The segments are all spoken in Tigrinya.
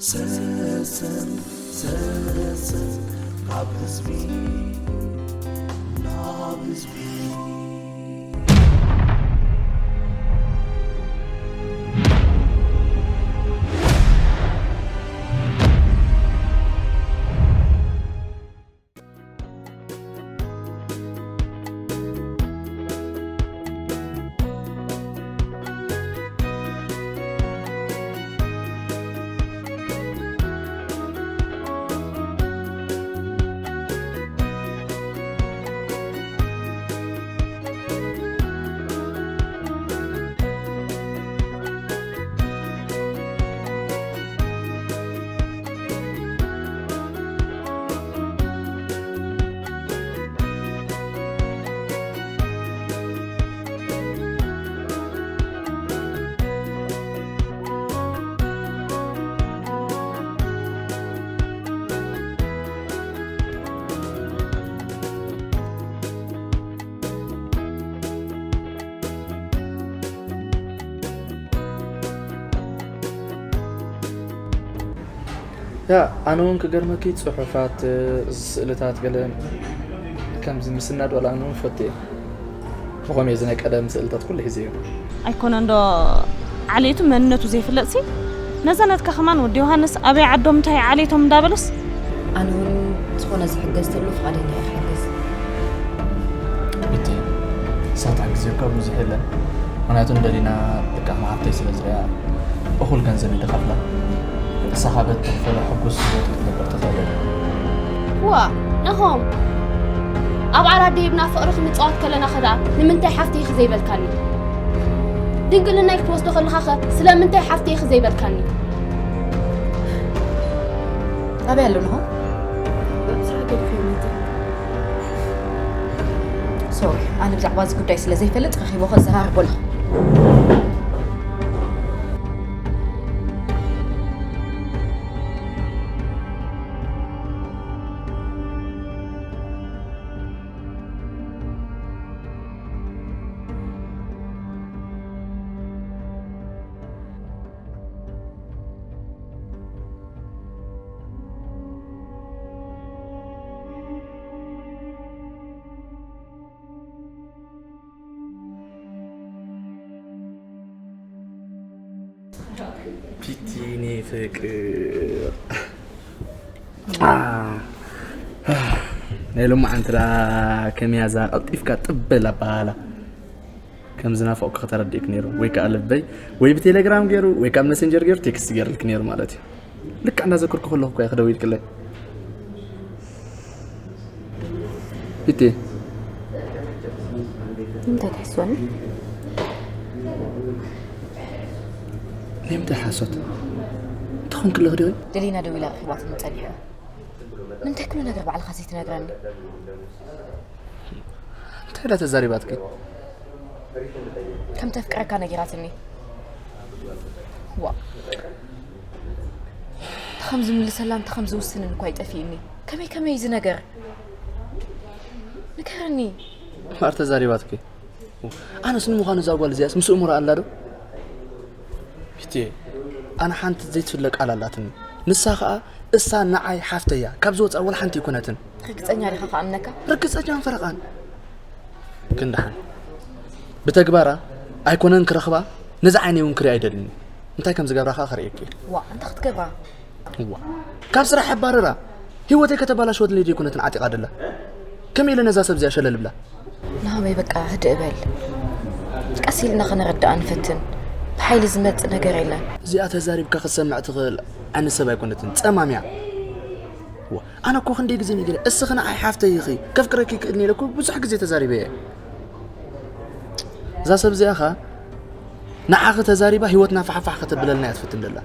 ሰሰን ሰሰን ካብ ህዝቢ ናብ ህዝቢ። ያ ኣነ እውን ክገርመኪ ጽሑፋት፣ ስእልታት ገለ ከምዚ ምስናድ ዋላ ኣነ እውን ፈትየ። ብኸመይ እዚ ናይ ቀደም ስእልታት ኩሉ ሒዘዮ። ኣይኮነን ዶ ዓሌቱ መንነቱ ዘይፍለጥሲ? ነዛ ናትካ ከማን ወዲ ዮሃንስ ኣበይ ዓዶም እንታይ ዓሌቶም እንዳበለስ? ኣነ እውን ዝኾነ ዝሕገዝ ተሎ ፍቓደኛ እየ ክሕግዝ። እቲ ሳታ ግዜ እኳ ብዙሕ የለን። ምክንያቱ እንደሊና ደቂ ኣማሓርተይ ስለ ዝሪኣ እኹል ገንዘብ እዩ ዝኸፍላ። ንሳኻ በቲ ትኽፈሎ ሕጉስ ህይወት ክትነብር ትኽእል ኢኻ። ዋ ናሆም፣ ኣብ ዓራት ደይብና ፍቕሪ ክንፃወት ከለና ኸ ደኣ ንምንታይ ሓፍተይ ኢኺ ዘይበልካኒ? ድንግልናይ ክትወስዶ ከለኻ ኸ ስለምንታይ ሓፍተይ ኢኺ ዘይበልካኒ? ኣበይ ኣሎ ናሆም? ሶሪ፣ ኣነ ብዛዕባ እዚ ጉዳይ ስለ ዘይፈልጥ ረኺቦ ከዘራርቦ ኣለኹ። ፒቲ ኔ ፍቅር ናይ ሎማዓንቲ ደኣ ከመይ እያ እዛ ቀልጢፍካ ጥበል ኣበሃህላ። ከም ዝናፈቕኩ ከተረዲእክ ነይሩ፣ ወይ ከዓ ልበይ ወይ ብቴሌግራም ገይሩ ወይ ካብ መሰንጀር ገይሩ ቴክስት ገይርልክ ነይሩ ማለት እዩ። ልክዕ እንዳዘከርኩ ከለኹ እኮ እያ ክደውልክለይ። ቢቴ እንታይ ትሕስወኒ? ንምንታይ ሓሶት ትኾን ክለኽ ዲሆን? ደሊና ደዊላ ረኺባትኒ ጸኒሐ። ንምንታይ ኩሉ ነገር ባዕልኻ ዘይትነግረኒ? እንታይ ኢላ ተዛሪባትኪ? ከም ተፍቅረካ ነጊራትኒ። ዋ ተኸም ዝምልሰላን ተኸም ዝውስንን እኳ ይጠፊእኒ። ከመይ ከመይ እዚ ነገር ንገረኒ። ማር ተዛሪባትኪ? ኣነስ ንምዃኑ እዛ ጓል እዚኣስ ምስ እሙራ ኣላ ዶ? ቢቴ ኣነ ሓንቲ ዘይትፍለ ቃል ኣላትኒ። ንሳ ኸኣ እሳ ንዓይ ሓፍተያ ካብ ዝወፃ ወላ ሓንቲ ኣይኮነትን። ርግፀኛ ዲኻ ክኣምነካ? ርግፀኛን ፈረቓን። ግን ደሓን ብተግባራ ኣይኮነን ክረኽባ፣ ነዚ ዓይነይ እውን ክሪኣ ኣይደልን። እንታይ ከም ዝገብራ ኸኣ ክርእየኪ። ዋ እንታይ ክትገብራ? እዋ ካብ ስራሕ ኣባረራ። ህይወተይ ከተባላሽወትለይ ደይኮነትን ዓጢቓ ደላ። ከመይ ኢለ ነዛ ሰብ እዚኣ ሸለል ብላ? ናሆመይ በቃ ህድእ በል። ቀስ ኢልና ከነረድኣ ንፈትን። ብሓይሊ ዝመጽእ ነገር የለን። እዚኣ ተዛሪብካ ክትሰምዕ ትኽእል ዓይነት ሰብ ኣይኮነትን። ጸማም እያ። ዋ፣ ኣነ እኮ ክንደይ ግዜ ነጊረ፣ እስኺ ንዓይ ሓፍተይ ኢኺ፣ ከፍቅረኪ ይክእል ኢለ እኮ ብዙሕ ግዜ ተዛሪበ እየ። እዛ ሰብ እዚኣ ኸ ንዓኺ ተዛሪባ ህይወትና ፋሕፋሕ ከተብለልና እያ ትፍትን ደላ።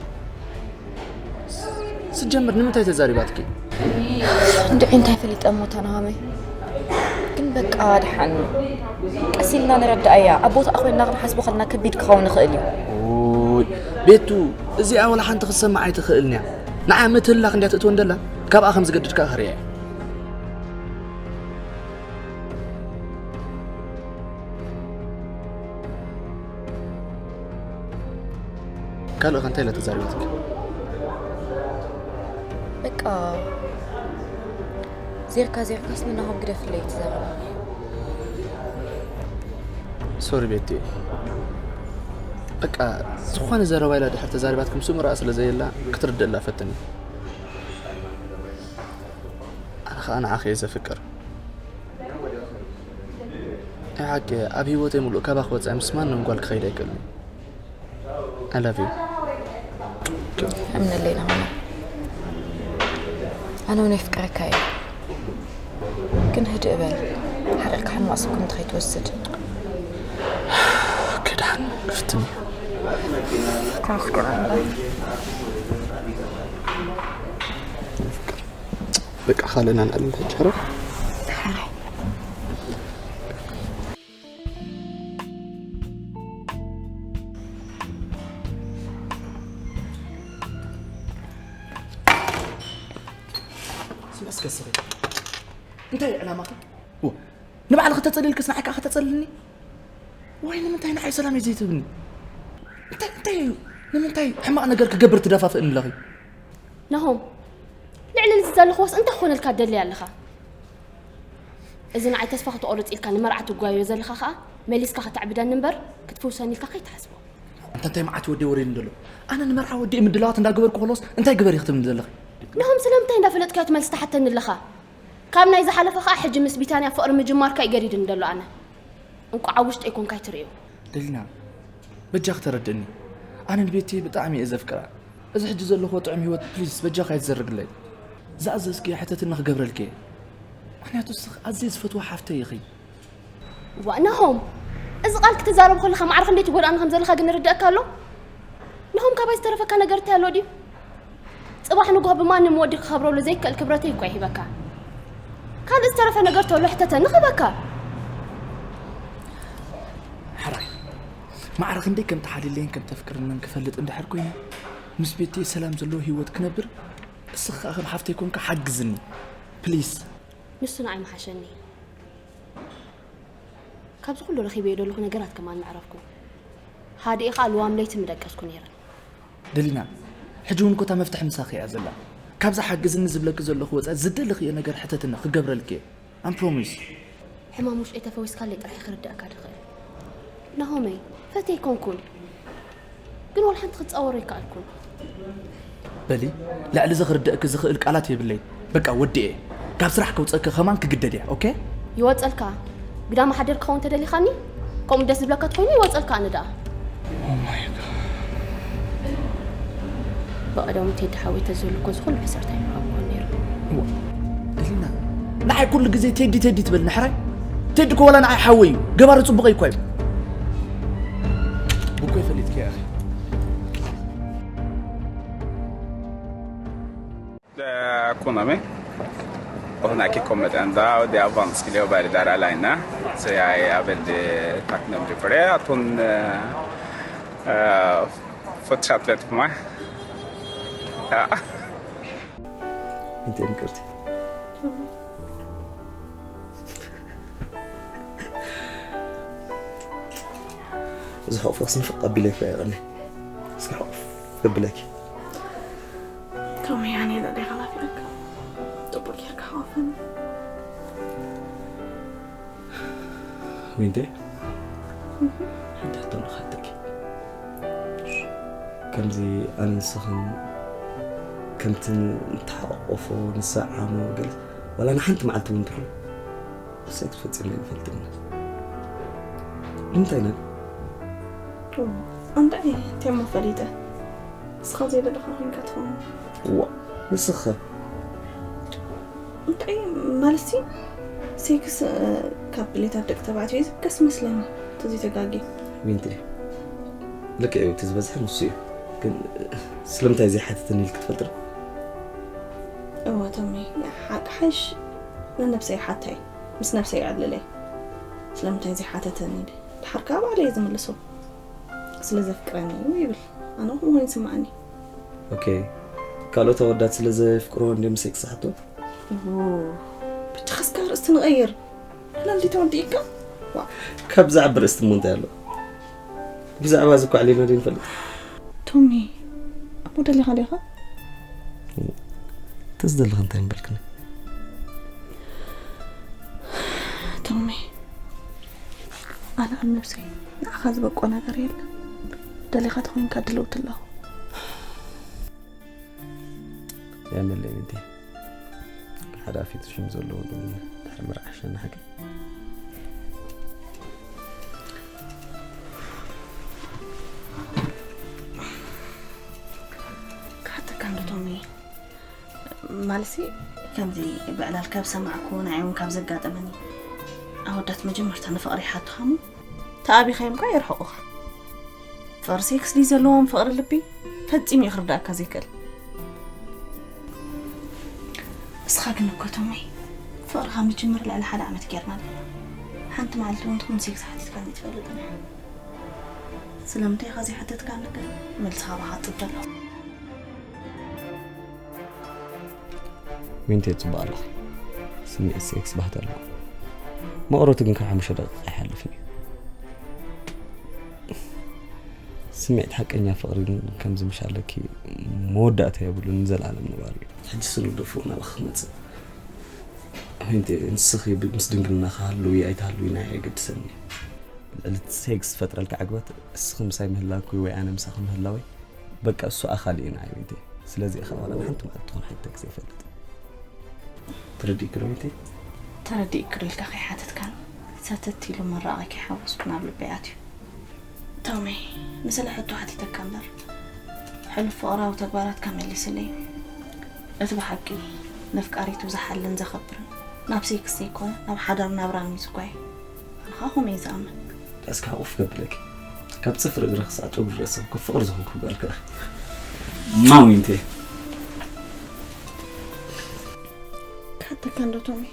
ስጀምር ንምንታይ ተዛሪባትኪ? እንድዒ እንታይ ፈሊጠ እሞ ተናሃመይ። ግን በቃ ድሓን ቀስ ኢልና ንረድኣያ። ኣብ ቦታኣ ኮይንና ክንሓስቦ ከለና ከቢድ ክኸውን ይኽእል እዩ። ኦይ ቤቱ፣ እዚኣ ወላ ሓንቲ ክትሰማዕ ኣይትኽእልን እያ። ንዓ ምትህልላኽ እንድያ ትእትወን ደላ፣ ካብኣ ከም ዝገድድ ከኣ ክርእያ እየ። ካልእ ከ እንታይ ኢላ ተዛሪባትኪ? በቃ ዜርካ ዜርካስ ንናሆም ግደፍለይ ትዛረባ። ሶሪ ቤቲ፣ በቃ ዝኾነ ዘረባ ኢላ ድሕር ተዛሪባትኩም ስምራኣ ስለ ዘየላ ክትርድእላ ፈትኒ። ኣነ ኸኣ ንዓኺ እየ ዘፍቅር። ናይ ሓቂ ኣብ ህይወተይ ሙሉእ ካባኺ ወፃኢ ምስ ማንም ጓል ክኸይድ ኣይክእልን። I love you። እምነለይ ናሆም፣ ኣነ እውን የፍቅረካ እየ። ግን ህድእ በል፣ ሓሪቕካ ሕማቕ ስጉምቲ ከይትወስድ። ክድሓን ክፍትን እዩ። በቃ ካልእና ንዕልል ሕጂ ሕረር። ስለ እስከ ስኺ እንታይ እዩ ዕላማኻ? ዎ፣ ንባዕልኺ ተጸሊልክስ ንዓይ ከዓ ከተጸልልኒ? ወይ ንምንታይ ንዓይ ሰላም እዩ ዘይትብኒ? እንታይ እንታይ እዩ? ንምንታይ ሕማቕ ነገር ክገብር ትደፋፍእኒ ኣለኺ? ናሆም፣ ልዕሊ እዚ ዘለኽዎስ እንታይ ክኾነልካ ትደሊ ኣለኻ? እዚ ንዓይ ተስፋ ክትቆርጽ ኢልካ ንመርዓ ትጓየዮ ዘለኻ ኸኣ መሊስካ ከተዕብደኒ እምበር ክትፍውሰኒ ኢልካ ከይትሓስቦ። ኣንታ እንታይ መዓት ወዲ ወሬ እንደሎ? ኣነ ንመርዓ ወዲ ምድላዋት እንዳገበርኩ ከሎስ እንታይ ግበር ይኽትብኒ ዘለኺ? ናሆም፣ ስለምንታይ እንዳፈለጥካዮ ትመልስ ትሓተኒ ኣለኻ? ካብ ናይ ዝሓለፈ ኸኣ ሕጂ ምስ ቢታንያ ፍቕሪ ምጅማርካ እዩ ገዲድኒ ዘሎ። ኣነ እንቋዕ ኣብ ውሽጠይ ኮንካ ኣይትርእዮ። ደሊና፣ በጃኺ ተረድእኒ። ኣነ ንቤቲ ብጣዕሚ እየ ዘፍቅራ። እዚ ሕጂ ዘለኹዎ ጥዑም ህይወት ፕሊስ በጃኺ ኣይትዘርግለይ። ዝኣዘዝክዮ ሕተትና ክገብረልኪ እየ። ምኽንያቱ እስኺ ኣዝየ ዝፈትዋ ሓፍተይ ኢኺ። ዋእ ናሆም፣ እዚ ቃል ክትዛረብ ከለኻ ማዕረ ክንደይ ትጎድኣኒ ከም ዘለኻ ግን ይርደኣካ ኣሎ? ናሆም፣ ካባይ ዝተረፈካ ነገር እንታይ ኣሎ ድዩ? ጽባሕ ንግሆ ብማንም ወዲ ክኸብረሉ ዘይክእል ክብረተይ እኳ ይሂበካ። ካልእ ዝተረፈ ነገር ተሎ ሕተተኒ ክህበካ። ሕራይ፣ ማዕረ ክንደይ ከም ትሓልየለይን ከም ተፍቅርንን ክፈልጥ እንድሕር ኮይነ፣ ምስ ቤተይ ሰላም ዘለዎ ህይወት ክነብር፣ እስኺ ከኣ ከም ሓፍተይ ኮንካ ሓግዝኒ ፕሊስ። ንሱ ንዓይ ምሓሸኒ። ካብዚ ኩሉ ረኺበዮ ዘለኹ ነገራት ከማን መዕረፍኩ። ሃዲኤ ከኣ ልዋም ለይቲ ምደቀስኩ ነይረ። ደሊና፣ ሕጂ እውን ኮታ መፍትሒ ምሳኺ እያ ዘላ። ካብዛ ሓግዝኒ ዝብለኪ ዘለኹ ወጻኢ ዝደለኽዮ ነገር ሕተትና ክገብረልኪ እየ። ኣም ፕሮሚስ። ሕማም ውሽጠይ ተፈዊስካለይ ጥራሕ ክርዳእካ ድኽእል። ናሆመይ፣ ፈትየ ኣይኮንኩን። ግን ዋላ ሓንቲ ክጻወሮ ኣይከኣልኩን። በሊ፣ ልዕሊ እዚ ክርደእኪ ዝኽእል ቃላት የብለይ። በቃ ወዲኤ። ካብ ስራሕ ከውፀእኪ ከማን ክግደድ እያ። ኦኬ? ይወፀልካ። ግዳም ሓደር ክኸውን ተደሊኻኒ? ከምኡ ደስ ዝብለካ ተኾይኑ ይወፀልካ ኣነ ደኣ። ብቐደሙ ቴዲ ሓወይ ተዝህሉ እኮ እዚ ኩሉ ዕሰርተ ኣይምሃብኩን ነይሩ። እዋ፣ ደሊና፣ ንዓይ ኩሉ ግዜ ቴዲ ቴዲ ትበልኒ ሕራይ? ቴዲ እኮ ዋላ ንዓይ ሓወይ እዩ። ገባሪ ፅቡቐይ እኳ እዩ። ብኮይ ፈሊጥኪ ኢኺ። Där kom de. Och när jag kom med den där, och det var vanskligt att vara där alene. Så jag är väldigt tacknämlig för det, att hon eh, eh, fortsatt vet på mig. Ja. Inte en kort. እዚ ሕቑፍኽስ ንፍቕ ኣቢለኪ ኣይቐኒ። እስኪ ሕቑፍ ከብለኪ። ቶሚ፣ ኣነ ኢለ ዲኻ ናፊቐካ? ጽቡቕ ጌርካ ሓወፈኒ። ዊንቴ፣ ሓንቲ ሕቶ ንኻትኪ። ከምዚ ኣነ ንስኽን ከምቲ ንተሓቆፎ ንሰዓሞ ገለ ዋላ ንሓንቲ መዓልቲ እውን ትኹን ሰክስ ፈጺምና ኣይንፈልጥን ኢና። ንምንታይ ኢና? እንታይ እንታይ እሞ ፈሊጠ? ንስኻ ዘይደለኻ ኮይንካ ትኸውን። ዋ፣ ንስኻ እንታይ ማለትሲ ሴክስ ካብ ድሌታት ደቂ ተባዕትዮ እዩ ዝብገስ መስለኒ። ተዘይተጋጌ ዊንቲ፣ ልክዕ እዩ፣ እቲ ዝበዝሐ ንሱ እዩ። ግን ስለምንታይ ዘይሓተተኒ ኢልክ ትፈልጥ ዶ? እወ ቶሚ፣ ሓቂ ሓይሽ ንነብሰይ ሓታይ ምስ ነብሰይ ይዕልለይ። ስለምንታይ ዘይሓተተኒ ኢለ ድሓር ከዓ ባዕለይ እየ ዝምልሶ። ስለ ዘፍቅረኒ እዩ ይብል። ኣነ ከምኡ ኮይኑ ይስምዓኒ። ኦኬ፣ ካልኦት ኣወዳት ስለ ዘፍቅርዎ እንድዮም ሴክስ ዝሓቶ? ብቻ እስከ ኣርእስቲ ንቐይር። ሕላል ድዩ ተወዲእካ? ዋ። ካብ ዝዓቢ ርእስቲ እሞ እንታይ ኣሎ? ብዛዕባ እዚ እኮ ኣዕሊልና ዶ ንፈልጥ? ቶሚ፣ እሞ ደሊኻ ዲኻ? ትዝ ዘለኺ እንታይ ምበልክኒ? ቶሚ፣ ኣነ ኣብ ነብሰይ ንዓኻ ዝበቆ ነገር የለን። ደሊኻ ተኾይንካ ድልውቲ ኣለኹ። ያመለይ ብንቴ፣ ሓደ ኣፊት ሽም ዘለዎ ግን ድሕሪ ምርዓሽ ሓቂ። ካተካንዶ ቶሚ፣ ማለሲ፣ ከምዚ ብዕላል ካብ ሰማዕኩ፣ ንዓይ እውን ካብ ዘጋጠመኒ፣ ኣወዳት መጀመርታ ንፍቕሪ ይሓቱኻ እሞ፣ ተኣቢኻዮም ከኣ የርሕቑኻ። ፍቕሪ ሴክስ ድዩ ዘለዎም ፍቕሪ ልቢ? ፈጺሙ እዩ ክርዳእካ ዘይክእል። እስኻ ግን እኮ ቶመይ፣ ፍቕሪ ካብ ንጅምር ልዕሊ ሓደ ዓመት ጌርና ኣለና። ሓንቲ መዓልቲ እውን ትኹን ሴክስ ሓቲትካኒ ትፈልጥን ኢኻ። ስለምንታይ ኢኻ ዘይሓተትካኒ ግን? መልሲ ካባኻ እጽበ ኣለኹ። ዊንቴ፣ ጽቡቕ ኣለኺ። ስምዒት ሴክስ ባህቲ ኣለዎ። መቕረቱ ግን ካብ ሓሙሽተ ደቂቕ ኣይሓልፍን እዩ። ስምዒት ሓቀኛ ፍቕሪ ግን ከምዚ ምሽ ኣለኪ መወዳእታ የብሉን፣ ንዘለኣለም ነባሪ እዩ። ሕጂ ስኑ ደፉ ናባኺ ክመጽእ። ዊንቴ፣ ንስኺ ብ-፣ ምስ ድንግልናኺ ሃልዊ ኣይትሃልዊ ንዓይ ኣየገድሰኒ። ልዕሊ እቲ ሴክስ ዝፈጥረልኪ ዕግበት፣ እስኺ ምሳይ ምህላውኪ ወይ ኣነ ምሳኺ ምህላወይ፣ በቃ እሱ ኣኻሊ እዩ ንዓይ ዊንቴ። ስለዚ ኢኻ ዋላ ንሓንቲ መዓልቲ ትኹን ሓቲተኪ ዘይፈልጥ። ተረዲእኪ ዶ ዊንቴ? ተረዲእኪ ዶ ኢልካ ከይሓተትካኒ፣ ሰተት ኢሉ ምርቓይ ከይሓወስኩ ናብ ልበይ ኣትዩ። ቶሚ፣ ንስለ ሕቶ ሓቲተካ እምበር፣ ሕሉፍ ፍቕራዊ ተግባራትካ መሊስለይ። እቲ ብሓቂ ነፍቃሪቱ ዝሓልን ዘኸብርን፣ ናብ ሴክስ ዘይኮነ ናብ ሓዳር ናብራን እዩ ዝጓየ። ኣነ ኸኣ ከምኡ እየ ዝኣምን። እስካ ኡፍ ከብለኪ። ካብ ጽፍሪ እግሪ ክሳዕ ጨጉሪ ርእሲ ካብ ፍቕሪ ዝኾንኩ ጓል ከኣ። ማዊንቴ። ካተካ እንዶ ቶሚ።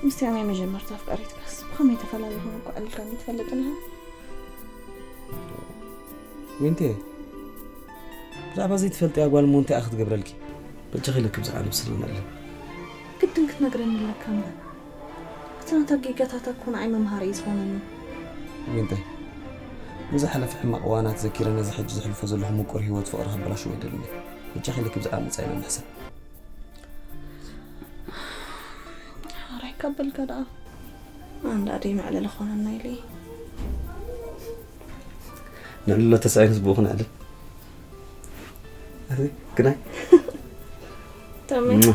ምስቲ ናይ መጀመርታ ኣፍቃሪትካስ ብኸመይ ተፈላለኹም እኮ ኣልልካኒ ትፈልጥን ኢኻ? ዊንቴ፣ ብዛዕባ ዘይትፈልጥያ ጓል እሞ እንታይ እያ ክትገብረልኪ? በጃኺ ኢለኪ ብዛዕባ ነብስና ንዕለም። ግድን ክትነግረኒ ኣለካ እምበር። እቲ ናታ ጌጋታት እኮ ንዓይ መምሃሪ እዩ ዝኾነኒ። ዊንታይ፣ ንዝሓለፈ ሕማቕ እዋናት ዘኪረ ነዚ ሕጂ ዘሕልፎ ዘለኹ ምቁር ህይወት ፍቕሪ ከበላሽዎ ኣይደልን እየ። በጃኺ ኢለኪ ብዛዕባ መጻኢና ንሕሰብ። ሓራይ ካበልካ ደኣ። ኣንዳ ደይ መዕለሊ ኾነና ኢለ። ንዕልሎ ተሳኢኑስ ብኡ ክንዕልል። ኣዚ ግናይ። ተመይ። ሟ።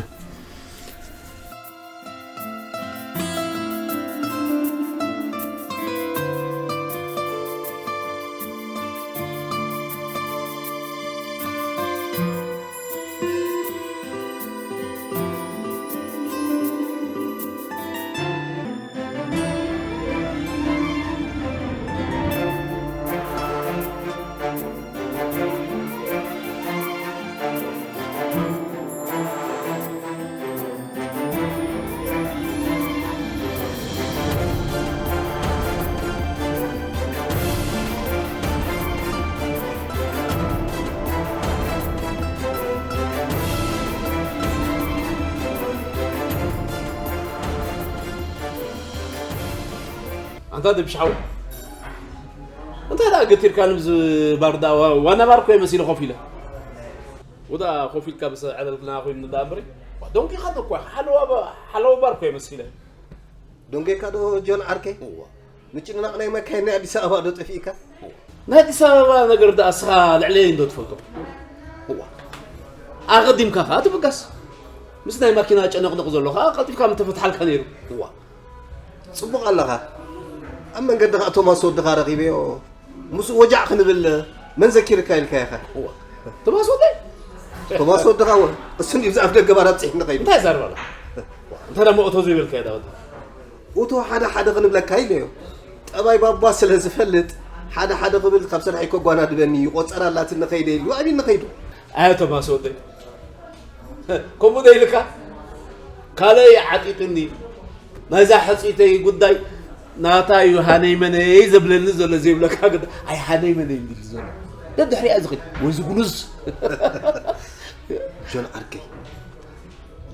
ኣንታ ድብሽ ሓው፣ እንታይ ደኣ ገቲርካ ንብዚ ባር ደኣ? ዋ-፣ ዋና ባር እኮ እየ መሲለ ኮፍ ኢለ። ወዳ ኮፍ ኢልካ ምስ ዕለልክና ኮይኑ ደኣ እምበሪ፣ ዋ፣ ደንጊኻ እኮ ኢኻ። ሓለዋ ባ-፣ ሓለዋ ባር እኮ እየ መሲለ። ደንጌካ ዶ ጆን ዓርከይ? እዋ። ምጭንናቕ ናይ መካይን ናይ ኣዲስ ኣበባ ዶ ጠፊእካ? ናይ ኣዲስ ኣበባ ነገር ደኣ እስኻ ልዕለይ እንዶ ትፈልጦ? እዋ። ኣቐዲምካ ኸኣ ትብገስ። ምስ ናይ ማኪና ጨነቕነቕ ዘሎ ኸኣ ቀልጢፍካ ምተፈትሓልካ ነይሩ። እዋ። ጽቡቕ ኣለኻ። ኣብ መንገዲ ኸኣ ቶማስ ወድኻ ረኺበዮ። ምስኡ ወጃዕ ክንብል መን ዘኪርካ ኢልካ ኢኻ? እዋ። ቶማስ ወደይ? ቶማስ ወድኻ እውን እሱ እንዲዩ ብዛዕባ ደገ ባር ኣብጺሕኒ ኸይዱ። እንታይ ዛርባ ኣሎ? እንታይ ደሞ እቶ ዘይበልካዮ ዳወት? እቶ ሓደ ሓደ ክንብለካ ኢለዮ። ጠባይ ባባ ስለ ዝፈልጥ ሓደ ሓደ ክብል ካብ ስርሐይ ከጓናድበኒ እዩ። ቆጸራ ኣላትኒ ኸይደ ኢሉ ኣቢኒ ኸይዱ። ኣየ ቶማስ ወደይ። ከምኡ ዶ ኢልካ? ካልእ ይዓጢጥኒ። ናይዛ ሕጽይተይ ጉዳይ ናታ እዩ ሃነይ መነይ ዘብለኒ ዘሎ ዘይብለካ ግዳ ኣይ ሃነይ መነይ እንዲሉ ዘሎ። ደድሕሪኣ ዝኸይድ ወይ ዝጉኑዝ። ጆን ዓርከይ፣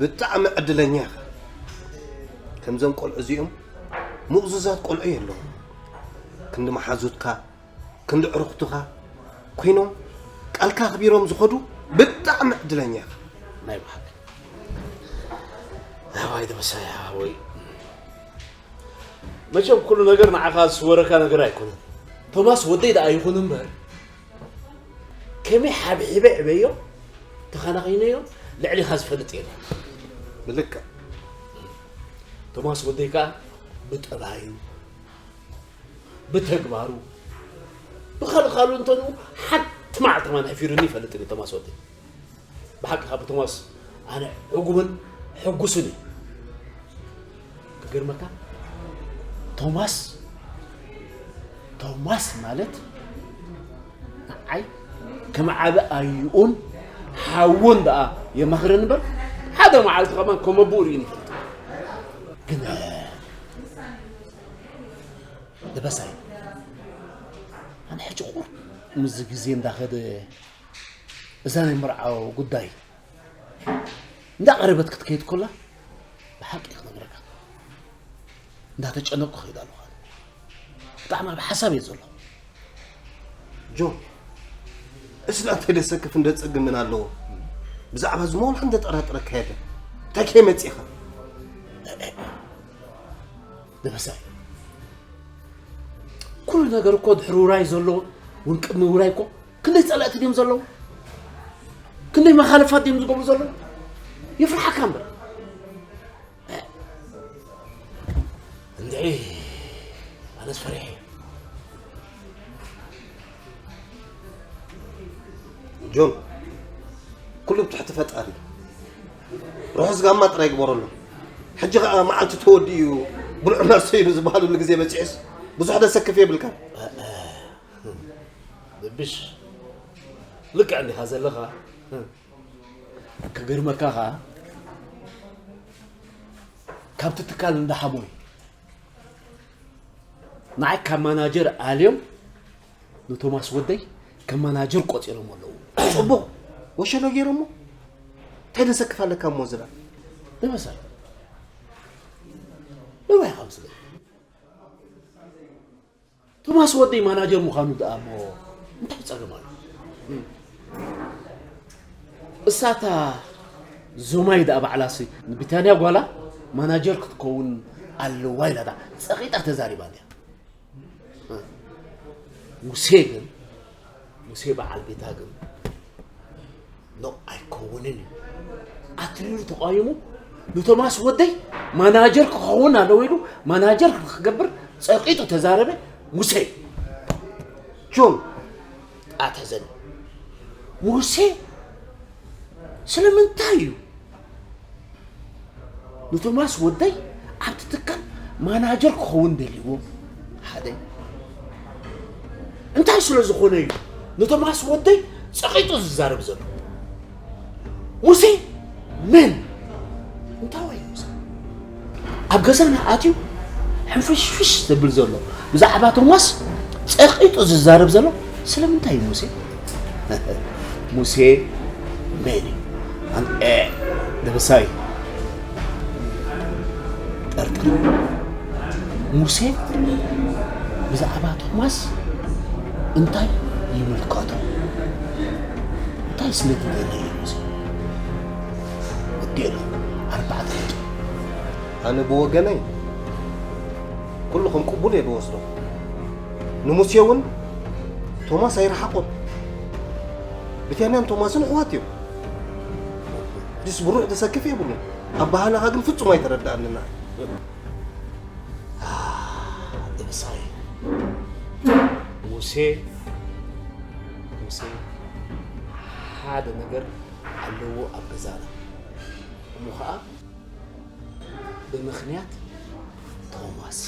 ብጣዕሚ ዕድለኛ ኢኻ። ከምዞም ቆልዑ እዚኦም ምእዙዛት ቆልዑ የለዉ። ክንዲ መሓዙትካ ክንዲ ዕሩኽትኻ ኮይኖም ቃልካ ኣኽቢሮም ዝኸዱ ብጣዕሚ ዕድለኛ ኢኻ። ናይ ብሓቂ። ኣባይ ደበሳይ ሓወይ፣ መቸም ኩሉ ነገር ንዓኻ ዝስወረካ ነገር ኣይኮነን። ቶማስ ወደይ ደኣ ይኹን እምበር፣ ከመይ ሓብሒበ ዕበዮ፣ ተኸናኺነዮ፣ ልዕሊኻ ዝፈልጥ የለን። ብልክዕ። ቶማስ ወደይ ከኣ ብጠባዩ፣ ብተግባሩ፣ ብኻልእ ካልእ እንተንኡ ሓንቲ መዓልቲ ከማን ኣሕፊሩኒ ይፈልጥን እዩ ቶማስ ወደይ። ብሓቂ ካብ ቶማስ ኣነ ዕጉብን ሕጉስን እዩ። ክገርመካ ቶማስ፣ ቶማስ ማለት ንዓይ ከም ዓቢ ኣዩኡን ሓውን ደኣ የማኽረኒ እምበር፣ ሓደ መዓልቲ ከማን ከም ኣቦኡ ርእዩኒ ይፈልጥ። ግን ደበሳይ፣ ኣነ ሕጂ ቁሩብ ምስዚ ግዜ እንዳኸደ እዛ ናይ መርዓዊ ጉዳይ እንዳቐረበት ክትከይድ ኮላ ብሓቂ ክነግረካ እንዳተጨነቅኩ ከይድ ኣለኹ። ብጣዕሚ ኣብ ሓሳብ እየ ዘለኹ። ጆን፣ እስላ እንታይ ደሰክፍ እንደ ጸግምን ኣለዎ። ብዛዕባ ዝመሆን ሓንተ ጠራጥረ ካየደ እንታይ ከይመጽኻ? ደበሳይ፣ ኩሉ ነገር እኮ ድሕሪ ውራይ ዘሎ እውን ቅድሚ ውራይ እኮ ክንደይ ጸላእቲ ድዮም ዘለዉ? ክንደይ መኻልፋት ድዮም ዝገብሩ ዘለዉ? የፍርሓካ እምበር። እንድዒ ኣነስ ፈሪሐ። ጆን፣ ኩሉ ብትሕቲ ፈጣሪ። ርሑስ ጋማ ጥራይ ግበረሉ። ሕጂ ኸኣ መዓልቲ ተወዲኡ ብልዑ ናሰይኑ ዝበሃለሉ ግዜ በጺሑስ ብዙሕ ደሰክፍ የብልካን። ብብሽ ልክዕ እንዲኻ ዘለኻ። ክገርመካ ኸኣ ካብቲ ትካል እንዳሓሞይ ንዓይ ካብ ማናጀር ኣልዮም ንቶማስ ወደይ ከም ማናጀር ቆጺሮም ኣለዉ። ጽቡቕ ወሸሎ ገይሮሞ። እንታይ ደሰክፍ ኣለካ እሞ ዝላ? ደበሳይ፣ ነዋይ ካብ ስለ ቶማስ ወደይ ማናጀር ምዃኑ ደኣ እሞ እንታይ ጸገም ኣሎ? እሳታ ዞማይ ደኣ ባዕላሲ ንቢታንያ ጓላ ማናጀር ክትከውን ኣለዋ ኢላ ደኣ ጸቒጣ ተዛሪባ እንድያ። ሙሴ ግን፣ ሙሴ በዓል ቤታ ግን፣ ኖ ኣይከውንን እዩ። ኣትሪሩ ተቋይሙ ንቶማስ ወደይ ማናጀር ክኸውን ኣለዎ ኢሉ ማናጀር ክገብር ጸቂጡ ተዛረበ። ሙሴ ጆን ኣትሕዘኒ። ሙሴ ስለምንታይ እዩ ንቶማስ ወደይ ኣብቲ ትካል ማናጀር ክኸውን ደልይዎ? ሓደ እንታይ ስለ ዝኾነ እዩ ንቶማስ ወደይ ጸቒጡ ዝዛረብ ዘሎ? ሙሴ መን? እንታይ ወይ ሙሴ ኣብ ገዛና ኣትዩ ሕንፍሽፍሽ ዘብል ዘሎ ብዛዕባ ቶማስ ጸቒጡ ዝዛረብ ዘሎ ስለምንታይ እዩ ሙሴ? ሙሴ መን እዩ? ኣን- ኤ፣ ደበሳይ፣ ጠርጥር። ሙሴ ብዛዕባ ቶማስ እንታይ ይምልከቶ? እንታይ ስለ ትደሊ እዩ ሙሴ? ወዲእና ኣርባዕተ ነጥቢ። ኣነ ብወገነይ ኩሉ ከም ቅቡል እየ ዝወስዶ። ንሙሴ እውን ቶማስ ኣይረሓቆን። ብትያንያን ቶማስን ኣሕዋት እዮም። ድስ ብሩሕ ተሰክፍ የብሉን። ኣባህላኻ ግን ፍጹም ኣይተረድኣንን። ደበሳይ፣ ሙሴ፣ ሙሴ ሓደ ነገር ኣለዎ ኣብ ገዛና። እሞ ኸዓ ብምኽንያት ቶማስ።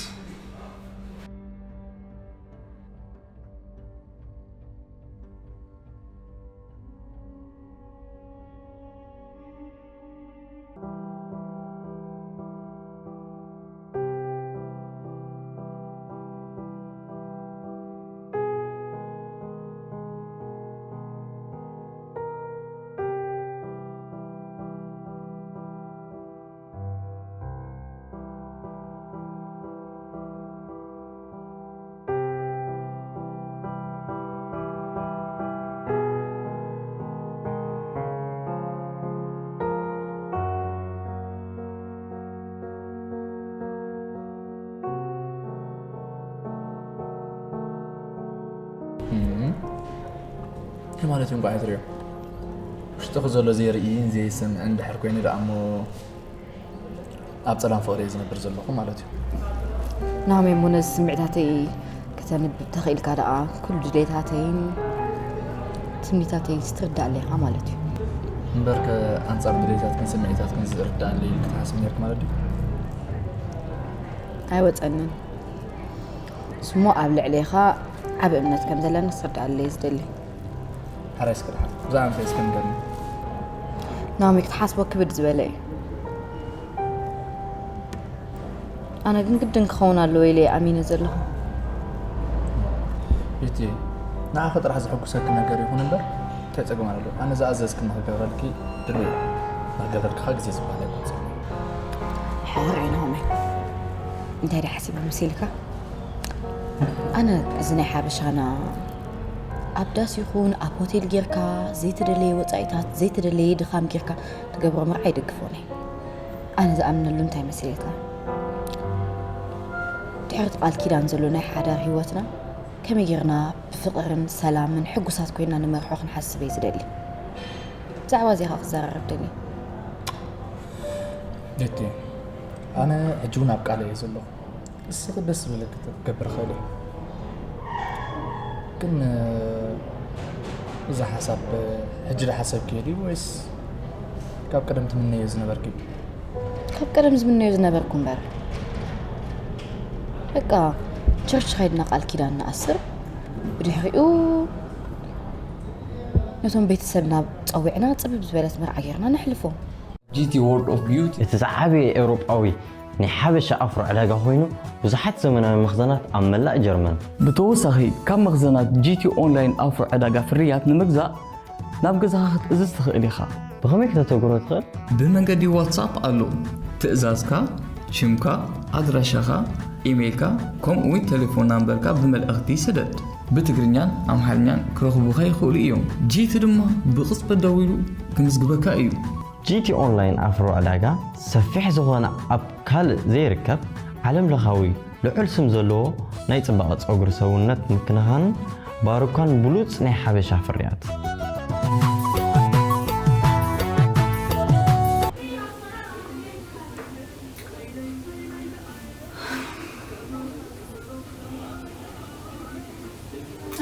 ማለት እዩ። እንቋዕ ትሪኦ ውሽጥኹ ዘሎ ዘይርእይን ዘይሰምዕን ድሕር ኮይኑ ደኣ እሞ ኣብ ጸላም ፍቕሪ እየ ዝነብር ዘለኹ ማለት እዩ። ናመይ እሞ ነዚ ስምዒታተይ ከተንብብ ተኽኢልካ ደኣ ኩሉ ድሌታተይን ትምኒታተይን ስትርዳእ ኣለኻ ማለት እዩ። እምበርከ ኣንጻር ድሌታትክን ስምዒታትክን ዝርዳእ ኣለይ ኢልክ ትሓስብ ነርክ ማለት ድዩ? ኣይወፀንን። ስሞ ኣብ ልዕሌኻ ዓብ እምነት ከም ዘለኒ ክትርዳእ ኣለይ ዝደሊ። ሓራይ እስኪ ድሓር ብዛዕባ እንታይ እስኪ ንገርኒ። ናመይ ክትሓስቦ ክብድ ዝበለ እዩ። ኣነ ግን ግድን ክኸውን ኣለዎ ኢለ ኣሚነ ዘለኹ። ቤቲ፣ ንዓኺ ጥራሕ ዘሐጉሰኪ ነገር ይኹን እምበር እንታይ ጸገም ኣሎ? ኣነ ዝኣዘዝክኒ ክገብረልኪ ድሉው እየ። ንክገብረልኪ ኸኣ ግዜ ዝበሃል ኣይቆጽርን። ሕራይ ናሆመይ፣ እንታይ ዳ ሓሲበ መሲልካ? ኣነ እዚ ናይ ሓበሻና ኣብ ዳስ ይኹን ኣብ ሆቴል ጌርካ ዘይተደለየ ወፃኢታት ዘይተደለየ ድኻም ጌርካ ትገብሮ መርዓ ኣይደግፎን እየ። ኣነ ዝኣምነሉ እንታይ መሲልካ? ድሕሪ እቲ ቃል ኪዳን ዘሎ ናይ ሓዳር ህይወትና ከመይ ጌርና ብፍቕርን ሰላምን ሕጉሳት ኮይና ንመርሖ ክንሓስብ እየ ዝደሊ። ብዛዕባ እዚኣ ክዘራረብ ደሊ። ደቴ፣ ኣነ ሕጂ እውን ኣብ ቃል እየ ዘለኹ። እስኺ ደስ ዝበለኪ ክትገብር ኽእል እየ። ግን እዚ ሓሳብ ሕጂ ዝሓሰብክዮ ድዩ ወይስ ካብ ቀደም ትምነዮ ዝነበርኪ? ካብ ቀደም ዝምነዮ ዝነበርኩ እምበር፣ በቃ ቸርች ኸይድና ቃል ኪዳን ንኣስር፣ ብድሕሪኡ ነቶም ቤተሰብና ፀዊዕና ፅብብ ዝበለት መርዓ ጌርና ነሕልፎ። ጂቲ ወርልድ ኦፍ ቢዩቲ እቲ ዝዓበየ ኤውሮጳዊ ናይ ሓበሻ ኣፍሮ ዕዳጋ ኮይኑ፣ ብዙሓት ዘመናዊ መኽዘናት ኣብ መላእ ጀርመን። ብተወሳኺ፣ ካብ መኽዘናት ጂቲ ኦንላይን ኣፍሮ ዕዳጋ ፍርያት ንምግዛእ ናብ ገዛኻ ክትእዝዝ ትኽእል ኢኻ። ብኸመይ ክተተግብሮ ትኽእል? ብመንገዲ ዋትሳፕ ኣሎ። ትእዛዝካ፣ ሽምካ፣ ኣድራሻኻ፣ ኢሜይልካ፣ ከምኡ እውን ቴሌፎን ናምበርካ ብመልእኽቲ ስደድ። ብትግርኛን ኣምሓርኛን ክረኽቡኻ ይኽእሉ እዮም። ጂቲ ድማ ብቕጽበት ደዊሉ ክምዝግበካ እዩ። ጂቲ ኦንላይን ኣፍሮ ዕዳጋ ሰፊሕ ዝኾነ ኣብ ካልእ ዘይርከብ ዓለም ለኻዊ ልዑል ስም ዘለዎ ናይ ጽባቐ ጸጉሪ ሰውነት ምክንኻንን ባሩካን ብሉጽ ናይ ሓበሻ ፍርያት።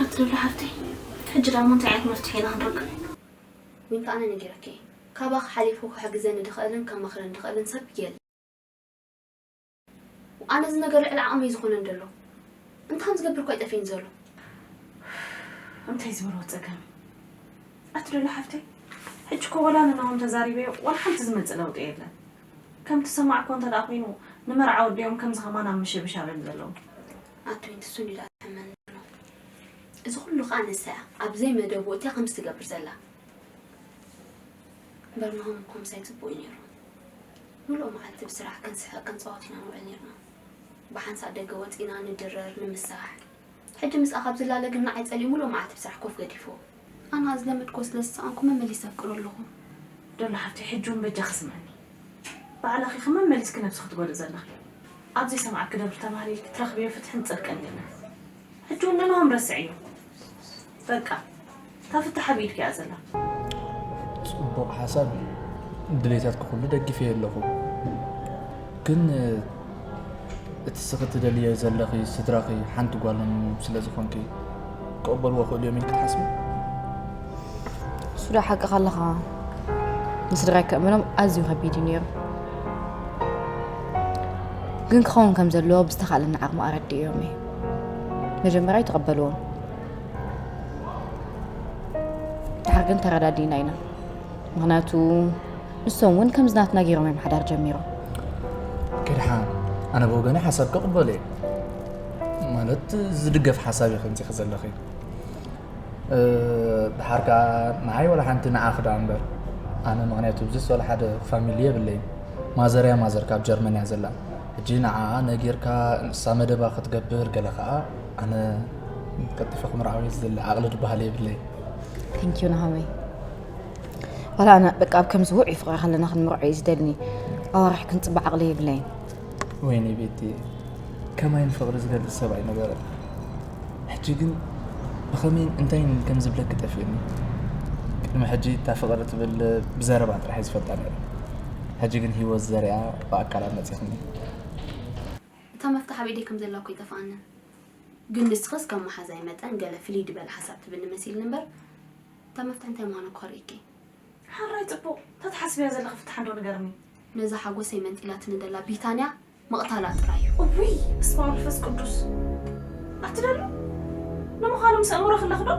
ኣትልሉ ሓፍተይ፣ ሕጂ ደሞ እንታይ ዓይነት መፍትሒ ኢና ክንረክብ? ዊንታ ኣነ ነጊረኪ እየ። ካባኺ ሓሊፉ ክሕግዘኒ ድኽእልን ከማኽረኒ ድኽእልን ሰብ የለን። ኣነ እዚ ነገር ልዕሊ ዓቕመይ ዝኾነ እንደሎ እንታይ ከም ዝገብር እኳ ኣይጠፍእን ዘሎ። እንታይ ዝበልዎ ጸገም? ኣትልሉ ሓፍተይ፣ ሕጂ እኮ ወላ ንናሆም ተዛሪበዮ ዋላ ሓንቲ ዝመጽእ ለውጢ የለን። ከምቲ ዝሰማዕክዎ እንተ ደኣ ኮይኑ ንመርዓ ወዲኦም ከምዚ ከማን ኣብ ምሽብሻብ እዮም ዘለዉ። ኣቲ ዊንቲ እሱ እንድዩ ደኣ ዘሕመኒ ዘሎ። እዚ ኩሉ ከኣ ንሳ እያ ኣብ ዘይመደቡ እትያ ከምዚ ትገብር ዘላ። እምበር ናሆም እኮ ምሳይ ጽቡቕ እዩ ነይሩ። ምሉእ መዓልቲ ብስራሕ ክንስሕቕ ክንጻወት ኢና ንውዕል ነይርና። ብሓንሳእ ደገ ወጺእና ንድረር ንምሳሕ። ሕጂ ምስኣ ካብ ዝላለ ግን ንዓይ ጸሊኡ ምሉእ መዓልቲ ብስራሕ ኮፍ ገዲፍዎ። ኣነ ከኣ ዝለመድክዎ ስለ ዝሰኣንኩ መመሊሰ ኣፍቅሮ ኣለኹ። ዶላ ሓፍተይ ሕጂ እውን በጃኺ ስምዕኒ። ባዕልኺ ኢኺ መመሊስኪ ነብስኺ ትጎድኢ ዘለኺ። ኣብ ዘይሰምዓኪ ደብሪ ተማህሊልኪ ትረኽብዮ ፍትሕን ጽድቅን የለን። ሕጂ እውን ንንሆም ረስዕዮ። በቃ እታ ፍታሕ ኣብ ኢድኪ እያ ዘላ። ጽቡቕ ሓሳብ እዩ። ድሌታትኪ ኩሉ ደጊፈዮ ኣለኹ። ግን እቲ እስኺ ትደልዮ ዘለኺ ስድራኺ ሓንቲ ጓሎም ስለ ዝኾንኪ ክቕበልዎ ይኽእሉ እዮም ኢልኪ ትሓስቢ? እሱ ዶ ሓቅኻ ኣለኻ? ንስድራይ ከእምኖም ኣዝዩ ከቢድ እዩ ነይሩ። ግን ክኸውን ከም ዘለዎ ብዝተኻእለኒ ዓቕሚ ኣረዲኦም እየ። መጀመርያ ኣይተቐበልዎም። ድሓር ግን ተረዳዲእና ኢና። ምኽንያቱ ንሶም እውን ከምዚ ናትና ገይሮም እዮም ሓዳር ጀሚሮም። ከድሓ ኣነ ብወገነ ሓሳብ ክቕበሎ እየ። ማለት ዝድገፍ ሓሳብ እዩ ከምፂኺ ዘለኺ። ድሓር ከዓ ንዓይ ወላ ሓንቲ ንዓኺ ደኣ እምበር ኣነ ምኽንያቱ ብዙስ ወላ ሓደ ፋሚሊ የብለይን። ማዘር እያ ማዘር ካብ ጀርመን እያ ዘላ። ሕጂ ንዓኣ ነጊርካ ንሳ መደባ ክትገብር ገለ ከዓ ኣነ ቀልጢፈ ክምርዓው እየ ዝደሊ ዓቕሊ ድበሃል የብለይን። Thank you ናሆመይ። ዋላ ኣነ በቃ ኣብ ከምዚ ውዑይ ፍቕሪ ከለና ክንምርዖ እዩ ዝደልኒ። ኣዋርሕ ክንጽበ ዓቕሊ የብለይን። ወይኒ ቤቲ ከማይ ንፍቕሪ ዝገልጽ ሰብ ኣይነበረን። ሕጂ ግን ብኸመይን እንታይን ከም ዝብለኪ ጠፊእኒ። ቅድሚ ሕጂ እታ ፍቕሪ ትብል ብዘረባ ጥራሕ እየ ዝፈልጣ ነይረ። ሕጂ ግን ህይወት ዘሪኣ ብኣካል ኣብ መጺኹኒ። እታ መፍትሕ ኣብ ኢደይ ከም ዘላ እኮ ኣይጠፍኣንን። ግን ንስኽስ ከም መሓዛይ መጠን ገለ ፍልይ ዝበለ ሓሳብ ትብኒ መሲልኒ እምበር፣ እታ መፍትሕ እንታይ ምዃና እኮ ኣርእየኪ። ሓራይ ጽቡቕ፣ እንታይ ትሓስብያ ዘለኺ ፍትሓ እንዶ ንገርኒ። ነዛ ሓጎሰይ መንጢላትኒ ደላ ቢታንያ ምቕታላ ጥራይ እዩ። እውይ፣ በስመ ኣብ መንፈስ ቅዱስ። ኣትደሉ? ንምዃኑ ምስ ኣእምሮ ክለኽ ዶ?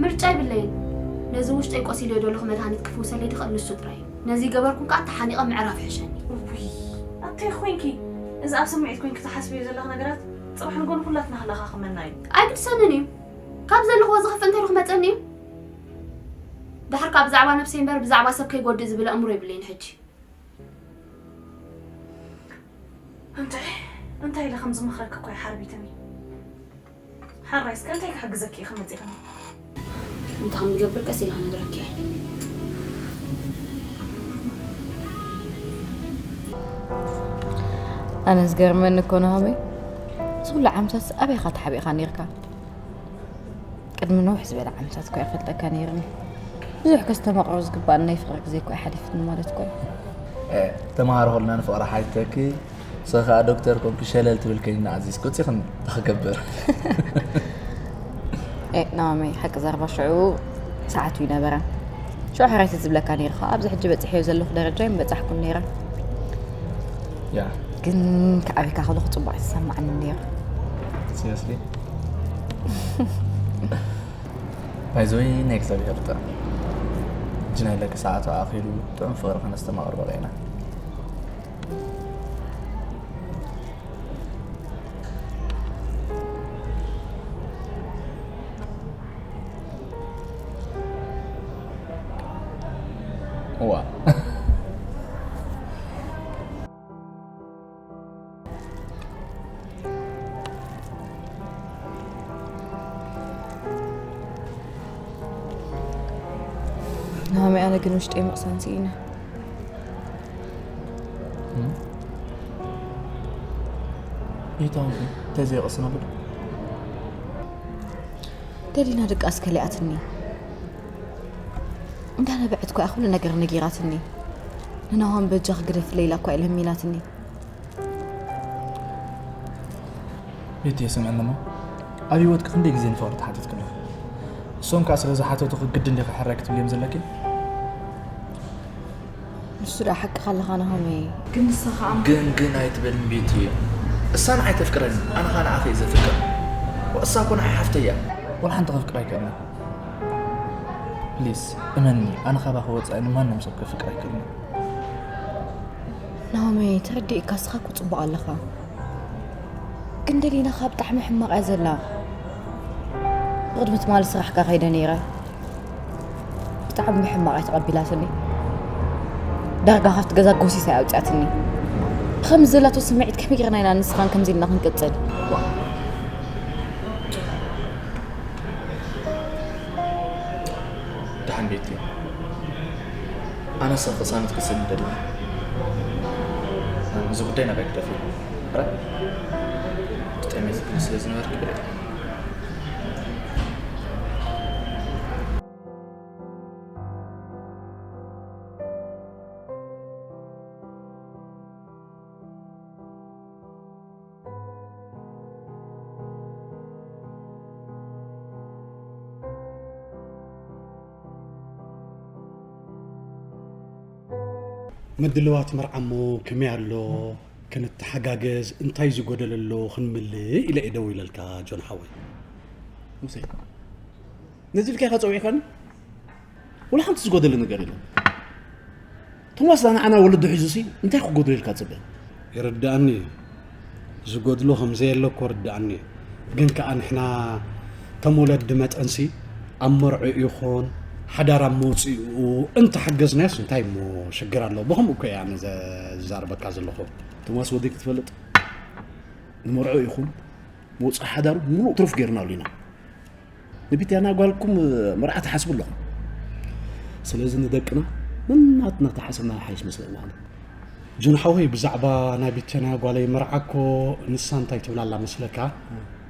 ምርጫ የብለይን። ነዚ ውሽጠይ ቆሲለዮ ዘለኹ መድሃኒት ክፍውሰለይ ዝኽእል ንሱ ጥራይ እዩ። ነዚ ገበርኩም ከኣ ተሓኒቐ ምዕራፍ ይሕሸኒ። እውይ፣ ኣተይ ኮይንኪ፣ እዚ ኣብ ስምዒት ኮይንኪ ትሓስብዮ ዘለኺ ነገራት ጽባሕ ንጎኒ ኩላትና ክለኻኽመና እዩ። ኣይግድሰንን እዩ። ካብ ዘለኽዎ ዝኸፍእ እንተይሉ ክመጸኒ እዩ። ድሓር ከኣ ብዛዕባ ነብሰይ እምበር ብዛዕባ ሰብ ከይጎድእ ዝብል ኣእምሮ የብለይን ሕጂ። እንታይ እንታይ ኢለ ከም ዝመኽረኪ እኮ ሓርቢትኒ። ሓራይ እስከ እንታይ ክሕግዘኪ ኢኺ መጺኽኒ? እንታይ ከም ዝገብር ቀስ ኢለ ክነግረኪ እየ። ኣነ ዝገርመኒ እኮ ናሆመይ፣ እዚ ኩሉ ዓመታት ኣበይ ኢኻ ተሓቢእካ ነይርካ? ቅድሚ ነውሕ ዝበለ ዓመታት እኮ እየ ክፈልጠካ ነይርኒ። ብዙሕ ከስተማቕሮ ዝግባኣኒ ናይ ፍቕሪ ግዜ እኮ እየ ሓሊፍኒ ማለት እኮ እዩ። እ፣ ተምሃሮ ከለና ንፍቕሪ ሓቲተኪ፣ ንስኺ ከኣ ዶክተር ኮንኪ ሸለል ትብል ከይኒ ንኣዚዝኪ፣ ወጺኺ እንታይ ክገብር? ኤ፣ ናሆመይ፣ ሓቂ ዘረባ ሽዑ ሰዓቱ ይነበረን። ሽዑ ሕራይ ተዝብለካ ነይረ ኸኣ፣ ኣብዚ ሕጂ በጺሐዮ ዘለኹ ደረጃ ኣይምበጻሕኩን ነይረ። ያ፣ ግን ከዓብካ ከለኹ ጽቡቕ ኣይተሰማዓንን ነይሩ። ሲሪየስሊ? ባይ ዘ ወይ ናይ እግዚኣብሔር ጥዑም። ሕጂ ናይ ደቂ ሰዓቱ ኣኺሉ ጥዑም ፍቕሪ ከነስተማቕር በቒዕና። እዋ። ናሆመይ፣ ኣነ ግን ውሽጠይ ምቕሳን ስኢነ። ይታውን እንታይ ዘይቕስን ኣሎ? ደሊና ድቃስ ከሊኣትኒ። እንዳነበዐት እኮ እያ ኩሉ ነገር ነጊራትኒ። ንናሆም በጃኺ ግደፍለይ ኢላ እኮ እያ ለሚናትኒ። ቤቲ፣ የስምዐኒ እሞ፣ ኣብ ህይወትኪ ክንደይ ግዜ ንፍቕሪ ተሓቲትኪ ኣለኺ? እሶም ከኣ ስለ ዝሓተቱኺ ግድን ዲኺ ሕራይ ክትብልዮም ዘለኪ? ንሱ ደኣ ሓቅኻ ኣለኻ ናሆመይ። ግን ንሳ ኸኣ ግን ግን ኣይትበልኒ ቤቲ። እሳ ንዓይ ተፍቅረኒ፣ ኣነ ኸኣ ንዓኺ እየ ዘፍቅር። ወእሳ እኮ ንዓይ ሓፍተይ እያ። ወላ ሓንቲ ከፍቅራ ኣይክእልን። ፕሊስ፣ እመኒ፣ ኣነ ካባኺ ወጻኢ ንማንም ሰብ ከፍቅር ኣይክእልን። ናሆመይ፣ ተረዲእካ፣ እስኻ እኮ ጽቡቕ ኣለኻ። ግን ደሊና ካብ ብጣዕሚ ሕማቕ እያ ዘላ። ብቕድሚ ትማሊ ስራሕካ ከይደ ነይረ። ብጣዕሚ ብሕማቕ እያ ተቐቢላትኒ። ዳርጋ ካብቲ ገዛ ጎሲሳ እያ ኣውፅኣትኒ። ብኸምዚ ዘላቶ ስምዒት ከመይ ጌርና ኢና ንስኻን ከምዚ ኢልና ክንቅጽል? ደሓን ቤቲ፣ ኣነስ ቅሳነት ክስእን ደሊ። እዚ ጉዳይ ናባይ ክደፍ እዩ። ረ ብጣዕሚ ዝብል ስለ ዝነበርክ ብለ ምድልዋት መርዓሞ ከመይ ኣሎ? ከነተሓጋገዝ፣ እንታይ ዝጎደለ ኣሎ ክንምልእ ኢለ እየ ደው ኢለልካ ጆን ሓወይ። ሙሴ፣ ነዚ ኢልካ ኢኻ ጸዊዕካኒ? ወላ ሓንቲ ዝጎደለ ነገር የለን። ቶማስ ንዓና ወለዱ ሒዙሲ እንታይ ክጎድሎ ኢልካ ትጽበ? ይርድኣኒ እዩ። ዝጎድሎ ከም ዘየለ እኮ ርድኣኒ እዩ። ግን ከኣ ንሕና ከም ወለዲ መጠንሲ ኣብ መርዑ ይኹን ሓዳር ኣብ መውፅኡ እንተሓገዝናዮስ እንታይ እሞ ሽግር ኣለዎ? ብኸምኡ እኮ እየ ኣነ ዘ-፣ ዝዛረበካ ዘለኹ። ቶማስ ወደይ ክትፈልጥ ንመርዑ ይኹን መውፅኢ ሓዳሩ ሙሉእ ትሩፍ ጌርናሉ ኢና። ንቢትያና ጓልኩም መርዓ ትሓስቡ ኣለኹም። ስለዚ ንደቅና ነናትና ተሓሰብና ይሓይሽ መስለኒ ኣነ። ጆን ሓወይ፣ ብዛዕባ ናይ ቢትያና ጓለይ መርዓ እኮ ንሳ እንታይ ትብል ኣላ መስለካ?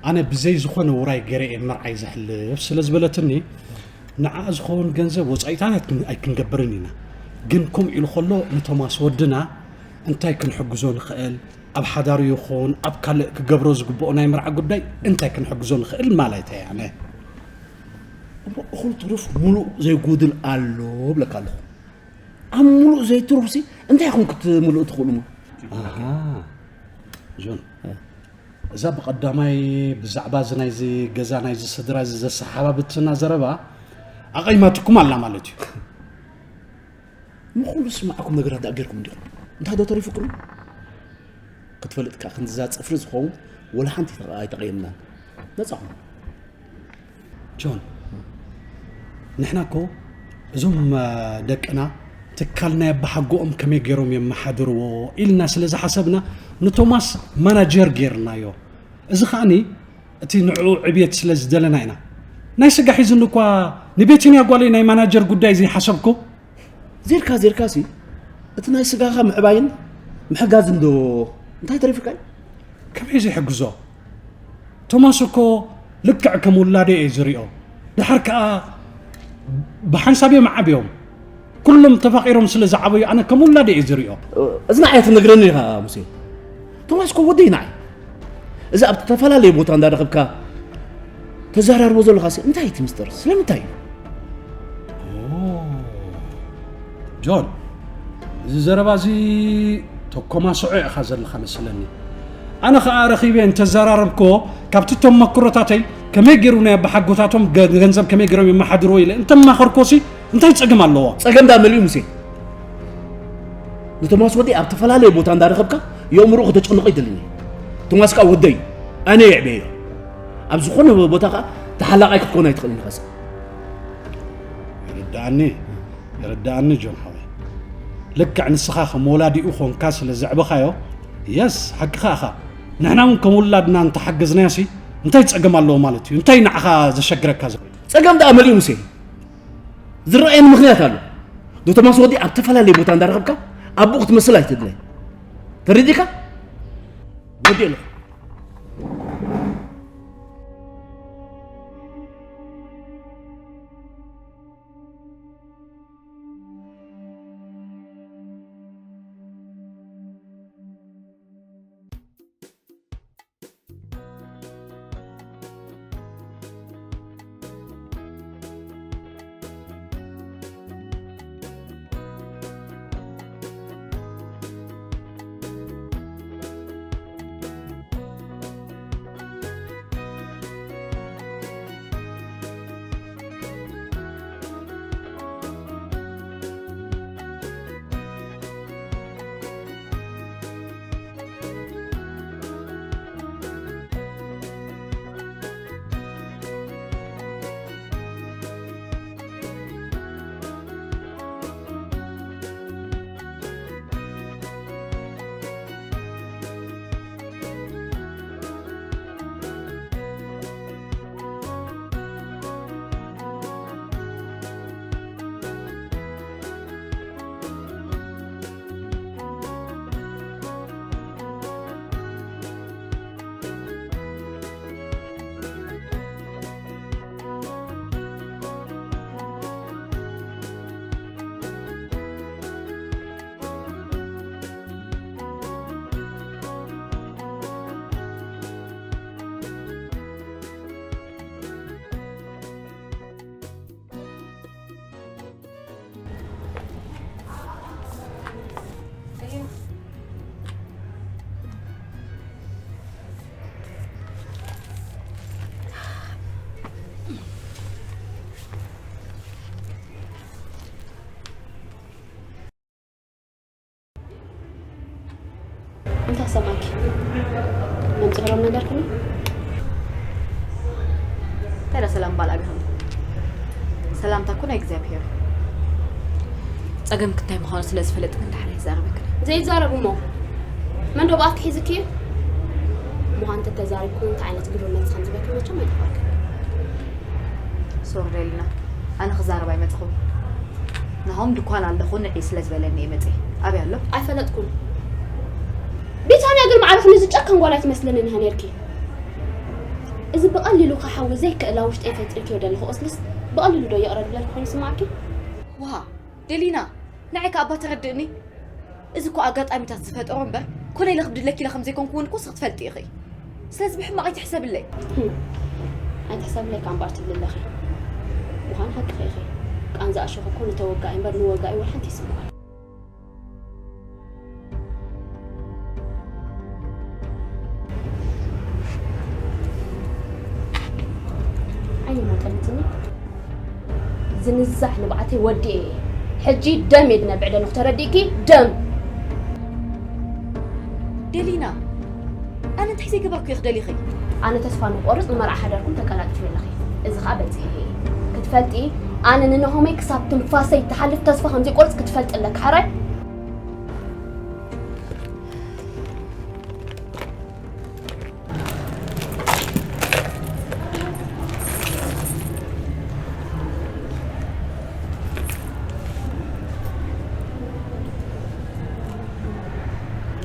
ኣነ ብዘይ ዝኾነ ውራይ ገይረ እየ መርዓይ ዘሕልፍ ስለ ዝበለትኒ፣ ንዓ ዝኸውን ገንዘብ ወጻኢታት ኣይክን- ኣይክንገብርን ኢና። ግን ከምኡ ኢሉ ከሎ ንቶማስ ወድና እንታይ ክንሕግዞ ንኽእል፣ ኣብ ሓዳሩ ይኹን ኣብ ካልእ ክገብሮ ዝግብኦ ናይ መርዓ ጉዳይ እንታይ ክንሕግዞ ንኽእል ማለት እየ ኣነ። እሞ እኹል ትሩፍ ሙሉእ ዘይጉድል ኣሎ እብለካ ኣለኹ። ኣብ ሙሉእ ዘይትሩፍሲ እንታይ ኢኹም ክትምልኡ ትኽእሉ? ኣሃ፣ ጆን፣ እዛ ብቐዳማይ ብዛዕባ እዚ ናይዚ ገዛ ናይዚ ስድራ እዚ ዘሰሓባበትና ዘረባ ኣቐይማትኩም ኣላ ማለት እዩ። ንኹሉ ዝስማዕኩም ነገራት ደኣ ጌርኩም እንዲኹም። እንታይ ዶ ተሪፉኩም? ክትፈልጥ ከኣ ክንድዛ ጽፍሪ ዝኸውን ወላ ሓንቲ ኣይተቐየምናን። ነጻኹም። ጆን፣ ንሕና እኮ እዞም ደቅና ትካል ናይ ኣባሓጎኦም ከመይ ገይሮም የመሓድርዎ ኢልና ስለ ዝሓሰብና ንቶማስ ማናጀር ገይርናዮ። እዚ ከኣኒ እቲ ንዕኡ ዕብየት ስለ ዝደለና ኢና። ናይ ስጋ ሒዝኒ እኳ ንቤቲንያ ጓለይ ናይ ማናጀር ጉዳይ ዘይሓሰብኩ። ዜርካ ዜርካ ሲ እቲ ናይ ስጋኻ ምዕባይን ምሕጋዝን ዶ እንታይ ተሪፉካ እዩ? ከመይ ዘይሕግዞ? ቶማስ እኮ ልክዕ ከም ውላደይ እየ ዝሪኦ። ድሓር ከኣ ብሓንሳብ እዮም ዓብዮም። ኩሎም ተፋቒሮም ስለ ዝዓበዩ ኣነ ከም ውላደይ እየ ዝሪኦ። እዚ ንዓይ ኣይትነግረኒ ኢኻ ሙሴ። ቶማስ እኮ ወደይ ንዓይ። እዚ ኣብ ዝተፈላለየ ቦታ እንዳረኸብካ ተዘራርቦ ዘለኻ ሲ እንታይ እቲ ምስጢር? ስለምንታይ እዩ? ኦ፣ ጆን፣ እዚ ዘረባ እዚ ተኮማስዖ ኢኻ ዘለኻ መስለኒ። ኣነ ኸኣ ረኺበ እንተዘራረብክዎ ካብቲ ተመክሮታተይ ከመይ ገይሩ ናይ ኣባሓጎታቶም ገ- ገንዘብ ከመይ ገይሮም የመሓድርዎ ኢለ እንተማኸርክዎ ሲ እንታይ ጸገም ኣለዎ? ጸገም ዳ መሊኡ ሙሴ። ንቶማስ ወዲ ኣብ ተፈላለየ ቦታ እንዳረኸብካ የእምሮ ከተጨንቆ ይደልን እዩ። ቶማስ ከኣ ወደይ ኣነ የዕበዮ። ኣብ ዝኾነ ቦታ ከኣ ተሓላቃይ ክትኮን ኣይትኽእልን ኢኻ። ይርዳኣኒ፣ ይርዳኣኒ ጆን ሓወይ። ልክዕ ንስኻ ከም ወላዲኡ ኾንካ ስለ ዘዕበኻዮ፣ የስ፣ ሓቅኻ ኢኻ። ንሕና እውን ከም ውላድና እንተሓገዝናዮ ሲ እንታይ ጸገም ኣለዎ ማለት እዩ? እንታይ ንዓኻ ዘሸግረካ ዘሎ? ጸገም ደኣ መሊኡ ሙሴ። ዝረኣየኒ ምኽንያት ኣሎ። ዶ ቶማስ ወዲ ኣብ ተፈላለየ ቦታ እንዳረኸብካ ኣቦኡ ክትመስል ኣይትድለይ። ተረዲእካ? ወዲ ኣለኹ። እንታይ ሰማኪ? መምጽእሎም ነገር ክኒ? እንታይ ዳ ሰላም ባል ኣቢኹም? ሰላምታ እኮ ናይ እግዚኣብሔር። ጸገም ክታይ ምዃኑ ስለ ዝፈለጥ ግን ዳሕና ይዛረበክ። ዘይዛረብ እሞ መን ዶ ብኣፍኪ ሒዝኪ? ምዃን ተተዛሪብኩ እንታይ ዓይነት ግብርነት ከም ዝበኪ መቸም ኣይተፋልከ። ሶሪ ሌሊና፣ ኣነ ክዛረብ ኣይመጽኹም። ናሆም ድኳን ኣለኹ ንዒ ስለ ዝበለኒ እየ መጽእ። ኣበይ ኣሎ? ኣይፈለጥኩን። ቢታንያ ግን ማዕረፍ ንዚ ጨካን ጓል ኣይትመስልን እንሃ ነርኪ። እዚ ብቐሊሉ ክሓዊ ዘይክእላ ውሽጠይ ፈጢርክዮ ደለኹ ቁስልስ ብቐሊሉ ዶ ይቕረ ዝብለኪ ኮይኑ ይስማዓኪ? ዋ፣ ደሊና፣ ንዓይ ከኣ እባ ተረድእኒ። እዚ እኮ ኣጋጣሚታት ዝፈጠሮ እምበር፣ ኮነ ኢለ ክብድለኪ ኢለ ከም ዘይኮንኩ እውን እኮ ንስኺ ትፈልጢ ኢኺ። ስለዚ ብሕማቕ ኣይትሕሰብለይ። ህም፣ ኣይትሕሰብለይ ከኣ እምበኣር ትብሊ ኣለኺ። ምዃኑ ሓቅኺ ኢኺ። ቃንዛ እሾኽ እኮ ንተወጋኢ እምበር ንወጋኢ ወላ ሓንቲ ይስምዖ። ዓይኒ ሞጠልትኒ። ዝንዛሕ ንብዓተይ ወዲኤ እየ። ሕጂ ደም እየ ድነብዕ ደለኹ፣ ተረዲእኪ? ደም። ደሊና፣ ኣነ እንታይ ዘይገበርኩ እየ ክደሊኺ? ኣነ ተስፋ ንቆርጽ ንመርዓ ሓዳርኩም ተቀላጥፊ ኣለኺ። እዚ ኸኣ በጺሐ እየ። ክትፈልጢ፣ ኣነ ንናሆመይ ክሳብ ትንፋሰይ ትሓልፍ ተስፋ ከም ዘይቆርጽ ክትፈልጢ ኣለኪ። ሓራይ?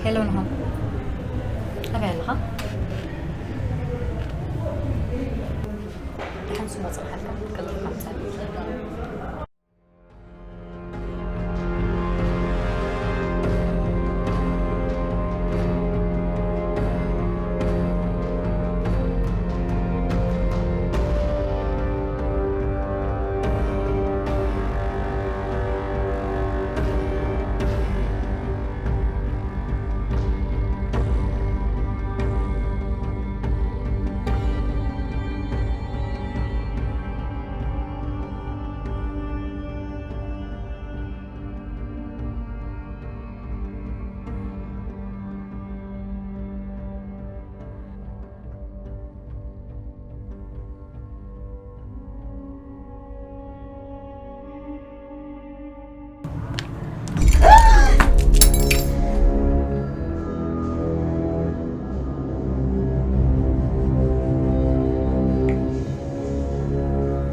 ሄሎ፣ ንሆም፣ ኣበይ ኣለኻ? ደሓን ስማ ጽባሕ ኣልካ፣ ቀልጢፍካ ምጻእ።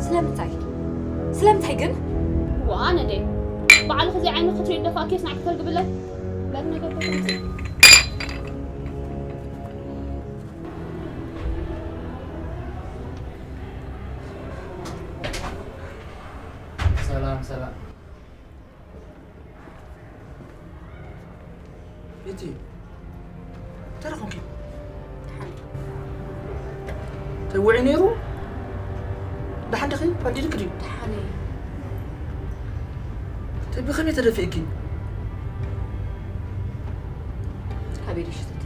ስለምንታይ? ስለምንታይ ግን? ዋ፣ ኣነ ድየ ባዕልኺ ዘይዓይኒ ክትሪኢ ደፋእክዮስ ንዓይ ክተልግብለይ? በል ነገር ተተምጽእ። ሰላም፣ ሰላም። ቤቲ፣ እንታይ ደኣ ኾንኪ? ደሓን። እንታይ ውዒ ነይሩ? ደሓን ዲኺ? ኣንዲድኪ ድዩ? ደሓን እየ። እንታይ ብኸመይ ተደፊእኪ? ካበይ ድዩ ሽቲ?